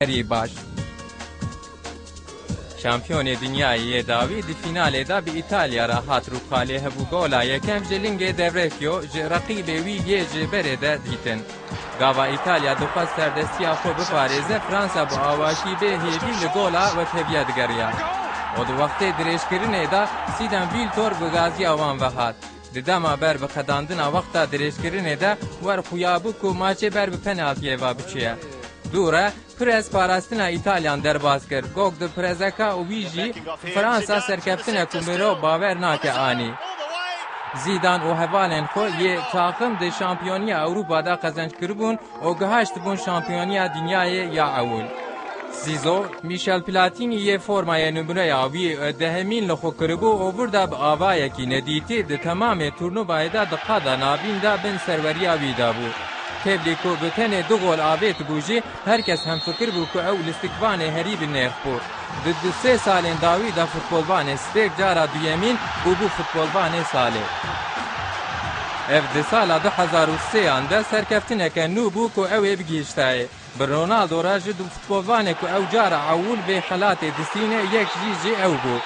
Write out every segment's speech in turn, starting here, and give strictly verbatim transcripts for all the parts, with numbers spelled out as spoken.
herî baş. Şampiyonê dinyayê yê dawî di fînalê de bi Îtalya re hat rû, qalê hebû gola yekem ji lingê Devrekyo ji reqîbê wî yê ji berê de dîtin. Gava Îtalya dixwest serdestiya xwe biparêze, Fransa bi awakî bê hêvî li gola wekheviya digeriya. Û di wextê dirêjkirinê de Sîdan Vîltor bi gaziya wan ve hat. Di dema ber bi qedandina wexta dirêjkirinê de wer xuya bû ku maçê ber bi penaltiyê ve biçûye. Dû re Pirez parastina Îtalyan derbas kir. Gog di pirezeka û wî jî Fransa serkeftinek ku mirov bawer nake anî. Zîdan û hevalên xwe yê taxim di Şampiyoniya Ewropa de qezenc kiribûn û gihaştibûn Şampiyoniya Dinyayê ya ewil. Zîzo, Michel Platini yê formayê nimûneya wî dehemîn li xwe kiribû û vir de bi avayekî nedîtî di temamê turnuvayê de di qada navîn de bin serweriya wî de bû. Tevlî ku bi tenê du gol avêtibû jî, her kes hemfikir bû ku ew lîstikvanê herî bi nêrx bû. Di du sê salên dawî de futbolvanê stêrk cara duyemîn bûbû futbolvanê salê. Ev di sala du hezar û sêyan de serkeftineke nû bû ku ew ê bigihîştayê. Bi Ronaldo re ji du futbolvanê ku ew cara ewil vê xelatê distîne yek jî jî ew bû.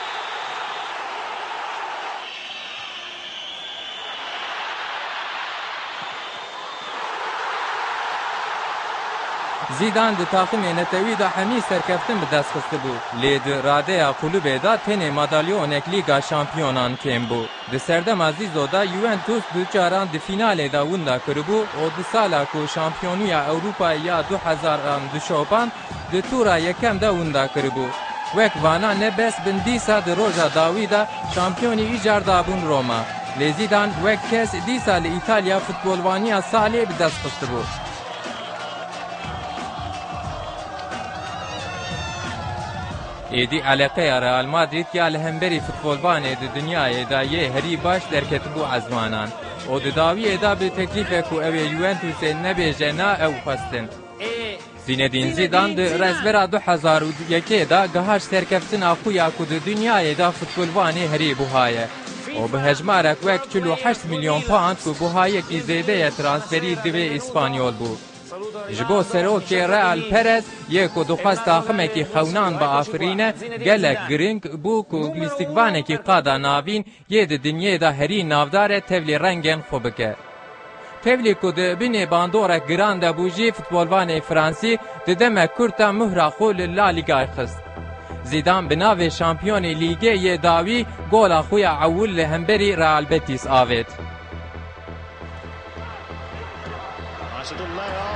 Zîdan di taximê netewî de hemî serkeftin bi dest xistibû, lê di radeya kulubê de tenê madalyonek Lîga Şampiyonan kêm bû. Di serdema Zîzo de Juventus du caran di fînalê de winda kiribû û di sala ku Şampiyoniya Ewropayê ya du hezar an dişopand, di tûra yekem de winda kiribû. Wek vana ne bes bin dîsa di roja dawî de şampiyonî îcar dabûn Roma. Lê Zîdan wek kes dîsa li Îtalya futbolvaniya salê bi dest xistibû. Êdî eleqeya Real Madrid ya li hemberî futbolvanê di dinyayê de yê herî baş derketibû ezmanan û di dawiyê de bi teklîfek ku ew ê Juventusê nebêje na ew xwestin. Zinedine Zidane di rezbera du hezar û yekê de gihaşt serkeftina xwe ya ku di dinyayê de futbolvanê herî buha ye û bi hejmarek wek çil û heşt milyon pound ku buhayekî zêde ye transferî divê Îspanyol bû. Ji bo serokê Real Perez yê ku dixwest taximekî xewnan biafirîne, gelek girîng bû ku lîstikvanekî qada navîn yê di dinyê de herî navdar e tevlî rengên xwe bike. Tevlî ku di binê bandorek giran de bû jî futbolvanê Fransî di demek kurt de muhra xwe li La Lîgayê xist. Zîdan bi navê şampiyonê lîgê yê dawî gola xwe ya ewil li hemberî Real Betis avêt.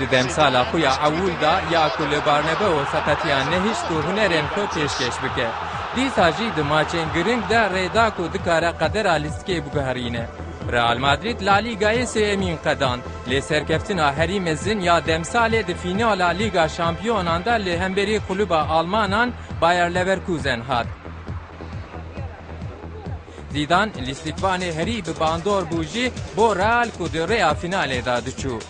Di demsala xwe ya ewil de ya ku li Bernabeu seqetiya nehişt ku hunerên xwe pêşkêş bike. Dîsa jî di maçên giring de rê da ku dikare qedera lîstikê biguherîne. Real Madrid La Lîgayê sêyemîn qedand, lê serkeftina herî mezin ya demsalê di fînala Lîga Şampiyonan de li hemberî klûba Almanan Bayer Leverkusen hat. Zîdan, lîstikvanê herî bi bandor bû jî bo Real ku di rêya fînalê de diçû.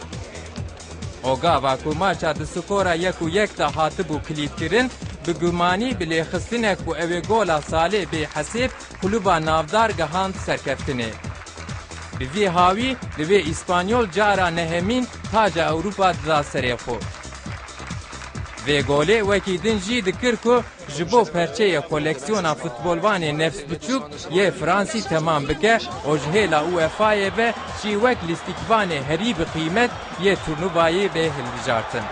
Û gava ku maça di skora yek û yek de hatibû kilîtkirin, bi gumanî bi lêxistinek ku ew ê gola salê bê hesêb, klûba navdar gihand serkeftinê. Bi vî hawî, divê Îspanyol cara nehemîn taca Ewropa dida serê xwe. Vê golê wekî din jî dikir ku ji bo perçeyê koleksiyona futbolvanê nefs biçûk yê Fransî temam bike û ji hêla UEFA'yê ve jî wek lîstikvanê herî bi qîmet yê turnuvayê bê hilbijartin.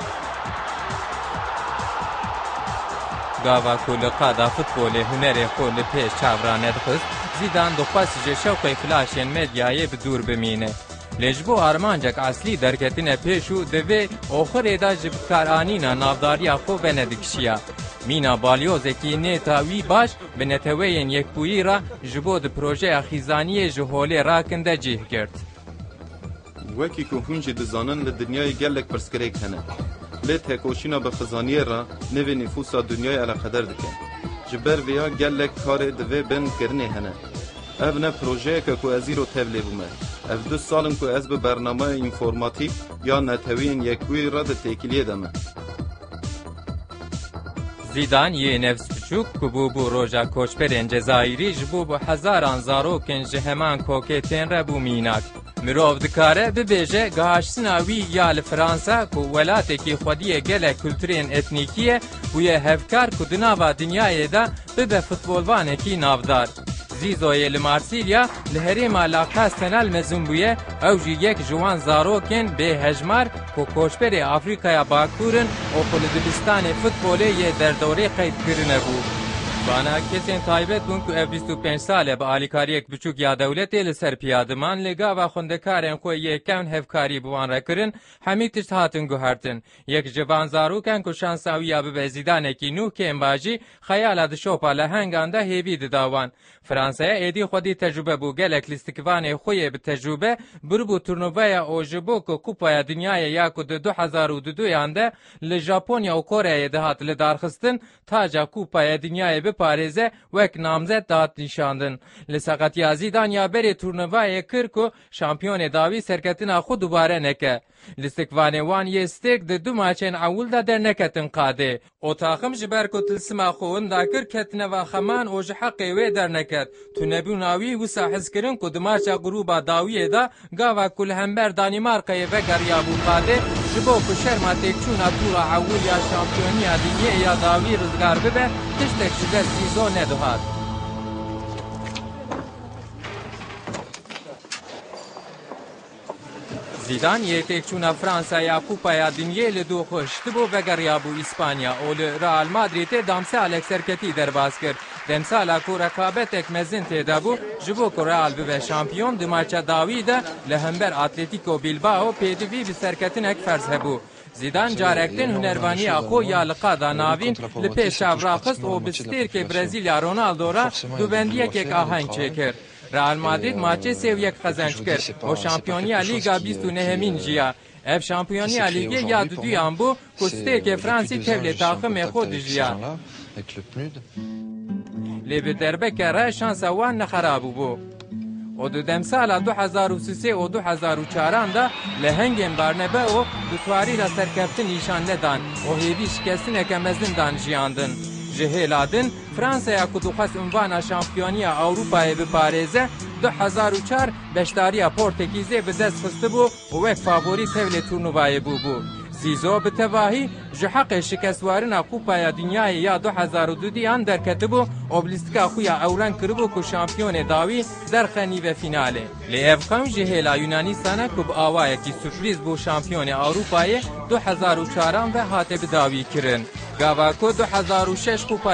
Gava ku li qada futbolê hunerê xwe li pêş çav ranedixist, Zîdan dixwest ji şewqê flaşên medyayê bi dûr bimîne. Lê ji bo armancek eslî derketine pêş û di vê oxirê de ji bikaranîna navdariya xwe venedikişiya. Mîna balyozekî nêta wî baş bi Neteweyên Yekbûyî re ji bo di projeya xîzaniyê ji holê rakin de cih girt. Wekî ku hûn jî dizanin, li dinyayê gelek pirsgirêk hene. Lê tekoşîna bi xizaniyê re nivê nîfûsa dinyayê eleqeder dike. Ji ber vêya gelek karê divê bên kirinê hene. Ev ne projeyeke ku ez îro tevlê bûme. Ev du sal in ku ez bi bernameya înformatîk ya Neteweyên Yekbûyî re di têkiliyê de me. Zîdan yê nefs biçûk ku bûbû roja koçberên Cezayirî ji bo bi hezaran zarokên ji heman kokê tên re bû mînak. Mirov dikare bibêje gihaştina wî ya li Fransa, ku welatekî xwediyê gelek kulturên etnîkî ye, bûye hevkar ku di nava dinyayê de bibe futbolvanekî navdar. Zîzoyê li Marsilya, li herêma La Castellane mezin bûye, ew jî yek ji wan zarokên bê hejmar ku koçberê Afrîkaya Bakur in û ku li dibistanê futbolê yê derdorê qeyd kirine bû. Vana kesên taybet bûn ku ev bîst û pênc sal e bi alîkariyek biçûk ya dewletê li ser piya diman, lê gava xwendekarên xwe yê kevn hevkarî bi wan re kirin, hemî tişt hatin guhertin. Yek ji van zarokan ku şansa wî ya bibe Zîdanekî nû kêm ba jî, xeyala di şopa lehengan de hêvî dida wan. Fransaya êdî xwedî tecrûbe bû, gelek lîstikvanê xwe yê bi tecrûbe biribû turnuvaya û ji bo ku Kupaya Dinyayê ya ku di du hezar û duduyan de li Japonya û Koreyayê dihat lidarxistin, taca Kupaya Dinyayê biparêze, wek namzet dihat nîşandin. Li seqetiya Zîdan ya berê turnuvayê kir ku şampiyonê dawî serketina xwe dubare neke. Lîstikvanê wan yê stêrk di du maçên ewil de derneketin qadê. O taxim ji ber ku tilsima xwe winda kir, ketine va xeman û ji heqê wê derneket. Tunebûna wî wisa hez kirin ku di maça grûba dawiyê de, gava ku li hember Danîmarkayê vegeriyabû qadê, ji bo ku şerma têkçûna tûra ewil ya şampiyoniya dinyê ya dawî rizgar bibe, tiştek ji dest Zîzo nedihat. Zîdan yê têkçûna Fransa ya Kupaya Dinyê li dû xwe hiştibû, vegeriyabû Îspanya û li Real Madrîdê damsalek serketî derbas kir. Demsala ku rekabetek mezin tê de bû, ji bo ku Real bibe şampiyon, di maça dawî de li hember Atletico Bilbao pêdivî bi serketinek ferz hebû. Zîdan carek din hunervaniya xwe ya li qada navîn li pêş çav raxist û bi stêrkê Brezîlya Ronaldo re dubendiyekek aheng çêkir. Real Madrid maçê sê û yek qezenc kir û şampiyoniya Lîga bîst û nehemîn jî ya. Ev şampiyoniya Lîgê ya duduyan bû ku stêrkê Fransî tevlê taximê xwe dijiya. Lê bi derbeke re şansa wan nexerabûbû. Û di demsala du hezar û sisê û du hezar û çaran de lehengên Bernabeu bi twarî re serkeftin nîşan nedan û hêvî şikestineke mezin dan jiyandin. Ji hêla din, Fransaya ku dixwest unvana şampiyoniya Ewropayê biparêze, du hezar û çar beşdariya Portekîzê bi dest xistibû û wek favorî tevlê turnuvayê bûbû. Zîzo bi tevahî ji heqê şikestwarina Kupaya Dinyayê ya du hezar û dudiyan derketibû û bi lîstika xwe ya ewren kiribû ku şampiyonê dawî derxe nîve fînalê. Lê ev xewn ji hêla Yunanîstana ku bi awayekî surprîz bû şampiyonê Ewropayê du hezar û çaran ve hate bi dawî kirin. Gava ku du hezar û şeş Kupa